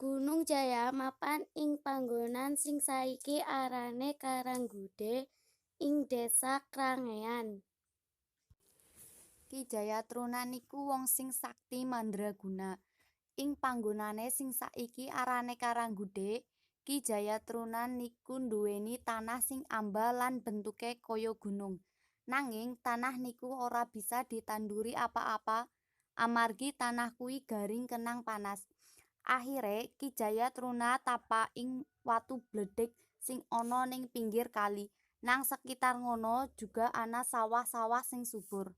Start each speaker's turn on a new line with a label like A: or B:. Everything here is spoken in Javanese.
A: Gunung Jaya mapan ing panggonan sing saiki arane Karanggude ing Desa Krangean.
B: Ki Jayatruna niku wong sing sakti mandraguna. Ing panggonane sing saiki arane Karanggude, Ki Jayatruna niku nduweni tanah sing amba lan bentuke kaya gunung. Nanging tanah niku ora bisa ditanduri apa-apa amargi tanah kuwi garing kenang panas. Akhire Ki Jayatruna tapa ing watu bledheg sing ana ning pinggir kali. Nang sekitar ngono juga ana sawah-sawah sing subur.